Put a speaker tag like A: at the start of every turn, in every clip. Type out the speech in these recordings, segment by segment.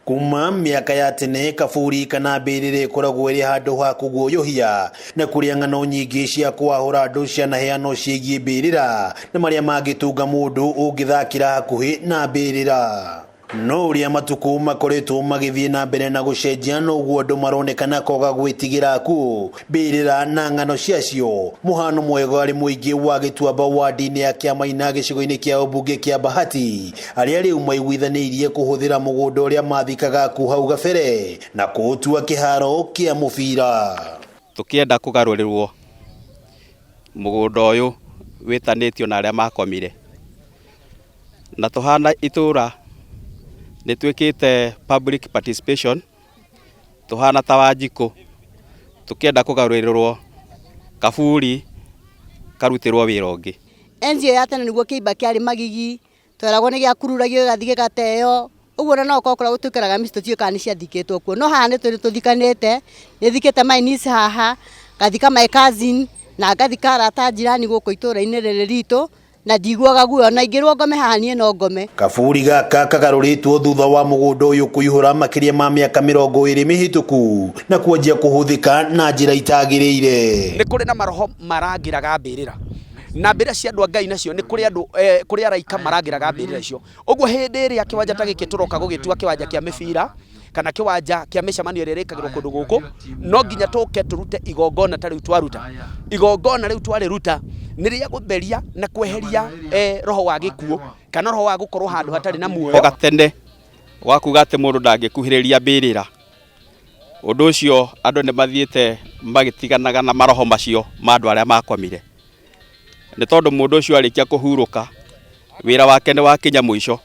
A: Kuma mĩaka ya tene kaburi kana mbĩrĩra ĩkoragwo ĩrĩ handũ ha kũguoyohia na kũrĩa ng'ano nyingĩ cia kwahũra andũ cianaheanwo ciĩgiĩ mbĩrĩra na marĩa mangĩtunga mũndũ ũngĩthakĩra hakuhĩ na mbĩrĩra. No ũrĩa matukũ makoretwo magĩthiĩ na mbere na gũcenjia noguo andũ maronekana kwaga gwĩtigĩra akuũ, mbĩrĩra na ng'ano ciacio. Mũhano mwega arĩ mũingĩ wa Gĩtuamba wadi-inĩ ya Kĩamaina gĩcigo-inĩ kĩa ũmbunge kĩa Bahati arĩa rĩu maiguithanĩirie kũhũthĩra mũgũnda ũrĩa mathikaga akuũ hau gabere na kũũtua kĩharo kĩa mũbira.
B: Tũkĩenda kũgarũrĩrwo mũgũnda ũyũ wĩtanĩtio na arĩa makomire na tũhana itũra nĩ twĩkĩte public participation tũhana ta Wanjikũ tũkĩenda kũgarũrĩrwo kaburi karutĩrwo wĩra ũngĩ.
C: Enzi ĩyo ya tene nĩguo kĩimba kĩarĩ magigi, tweragwo nĩ gĩakururagio gĩgathiĩ gĩgateo, ũguo ona no ũkorwo kũrĩa tũikaraga mĩciĩ tũtiũĩ kana nĩ ciathikĩtwo kuo. No haha nĩ tũrĩ tũthikanĩte, nĩ thikĩte my niece haha, ngathika my cousin na ngathika arata a njirani gũkũ itũra-inĩ rĩrĩ ritũ, na ndiguaga guoya ona ingĩrwo ngome haha niĩ no ngome.
A: Kaburi gaka kagarũrĩtwo thutha wa mũgũnda ũyũ kũihũra makĩria ma mĩaka 20 mĩhĩtũku na kwanjia kũhũthĩka na njĩra itagĩrĩire.
D: Nĩ kũrĩ na maroho marangĩraga mbĩrĩra na mbĩrĩra cia andũ a Ngai nacio nĩ kũrĩ andũ kũrĩ araika marangĩraga mbĩrĩra icio. Ũguo hĩndĩ ĩrĩa kĩwanja ta gĩkĩ tũroka gũgĩtua kĩwanja kĩa mĩbira kana kĩwanja kĩa mĩcemanio ĩrĩa ĩrĩkagĩrwo kũndũ gũkũ, no nginya tũke tũrute igongona ta rĩu twaruta. Igongona rĩu twarĩruta nĩ rĩa gũtheria na kweheria roho wa gĩkuũ kana roho wa gũkorwo handũ hatarĩ na muoyo.
B: Gatene wa kuga atĩ mũndũ ndangĩkuhĩrĩria mbĩrĩra, ũndũ ũcio andũ nĩ mathiĩte magĩtiganaga na maroho macio ma andũ arĩa makomire, nĩ tondũ mũndũ ũcio arĩkia kũhurũka wĩra wake nĩ wakinya mũico.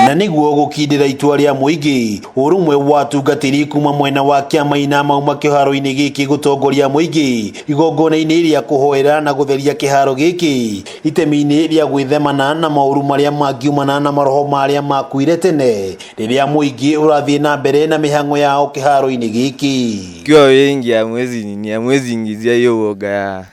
A: Na nĩguo gũkindĩra itua rĩa mũingĩ, ũrũmwe wa atungatĩri kuma mwena wa Kĩamaina mauma kĩharo-inĩ gĩkĩ gũtongoria mũingĩ igongona-inĩ rĩa kũhoera na gũtheria kĩharo gĩkĩ itemi-inĩ rĩa gwĩthemana na maũru marĩa mangiumana na maroho marĩa makuire tene rĩrĩa mũingĩ ũrathiĩ na mbere na mĩhang'o yao kĩharo-inĩ gĩkĩ.
E: Kiwa wengi hamwezi nini, hamwezi ingizia hiyo uoga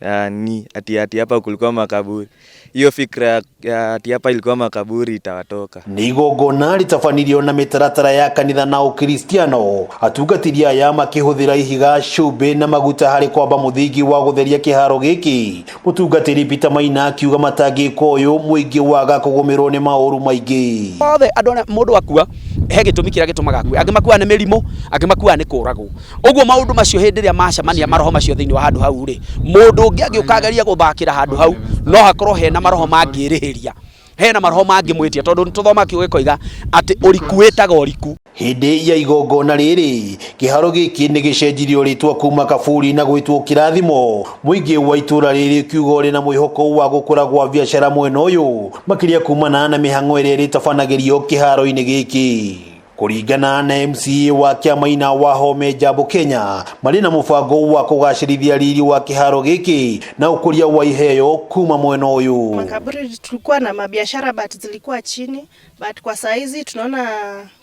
E: ya ni ati ati hapa kulikuwa makaburi. Hiyo fikra ya ati hapa ilikuwa makaburi itawatoka.
A: Nĩ igongona rĩtabanirio na mĩtaratara ya kanitha na ũkristiano, atungatĩri aya makĩhũthĩra ihiga, cumbĩ na maguta harĩ kwamba mũthingi wa gũtheria kĩharo gĩkĩ. Mũtungatĩri Peter Maina akiuga matangĩka ũyũ mũingĩ waga kũgũmĩrwo nĩ maũru maingĩ.
D: Othe andũ arĩa mũndũ akua he gĩtũmi kĩrĩa gĩtũmaga akue, angĩ makuaga nĩ mĩrimũ, angĩ makuaga nĩ kũragwo. Ũguo maũndũ macio hĩndĩ ĩrĩa macemania maroho macio thĩinĩ wa handũ hau rĩ, mũndũ ũngĩ angĩũka ageria gũthakĩra handũ hau no hakorwo hena maroho mangĩrĩhĩria, hena maroho mangĩmwĩtia, tondũ nĩ tũthomaga kiugo gĩkoiga atĩ ũriku wĩtaga ũriku.
A: Hĩndĩ ya igongona rĩrĩ, kĩharo gĩkĩ nĩ gĩcenjirio rĩtwa kuma kaburi na gwĩtwo kĩrathimo. Mũingĩ wa itũra rĩrĩ ũkiuga ũrĩ na mwĩhoko wa gũkũra gwa biacara mwena ũyũ, makĩria kumana na mĩhang'o ĩrĩa ĩrĩtabanagĩrio kĩharo-inĩ gĩkĩ. Kũringana na MCA wa Kĩamaina wa Home Jambo Kenya, marĩ na mũbango wa kũgacĩrithia riri wa kĩharo gĩkĩ na ũkũria wa iheo kuma mwena ũyũ.
F: Makaburi tulikuwa na mabiashara but zilikuwa chini, but kwa saa hizi tunaona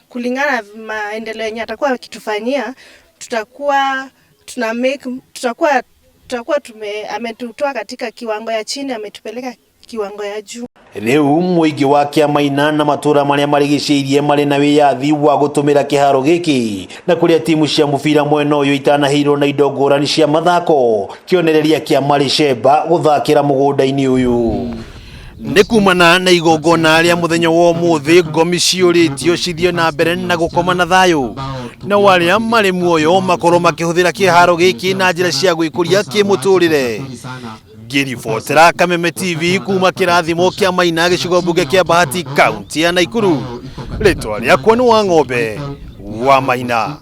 F: kulingana na maendeleo yenye atakuwa akitufanyia, tutakuwa tuna make tutakuwa ametutoa katika kiwango ya chini, ametupeleka kiwango ya juu.
A: Rĩu mũingĩ wa Kĩamaina na matũra marĩa marigicĩirie marĩ na wĩyathi wa gũtũmĩra kĩharo gĩkĩ na kũrĩa timu cia mũbira mwena ũyũ itanahĩirwo na indo ngũrani cia mathako, kĩonereria kĩa Marĩcemba gũthakĩra mũgũnda-inĩ ũyũ. Nĩ kumana na igongona rĩa mũthenya wa ũmũthĩ, ngomi ciũrĩtio cithiĩ na mbere na gũkoma na thayũ, nao arĩa marĩ muoyo makorwo makĩhũthĩra kĩharo gĩkĩ na njĩra cia gwĩkũria kĩmũtũrĩre. Ngĩribotera Kameme TV kuma kĩrathimo kĩa Maina gĩcigo mbunge kĩa Bahati kaunti ya Naikuru, rĩtwa rĩakwa nĩ Wang'ombe wa Maina.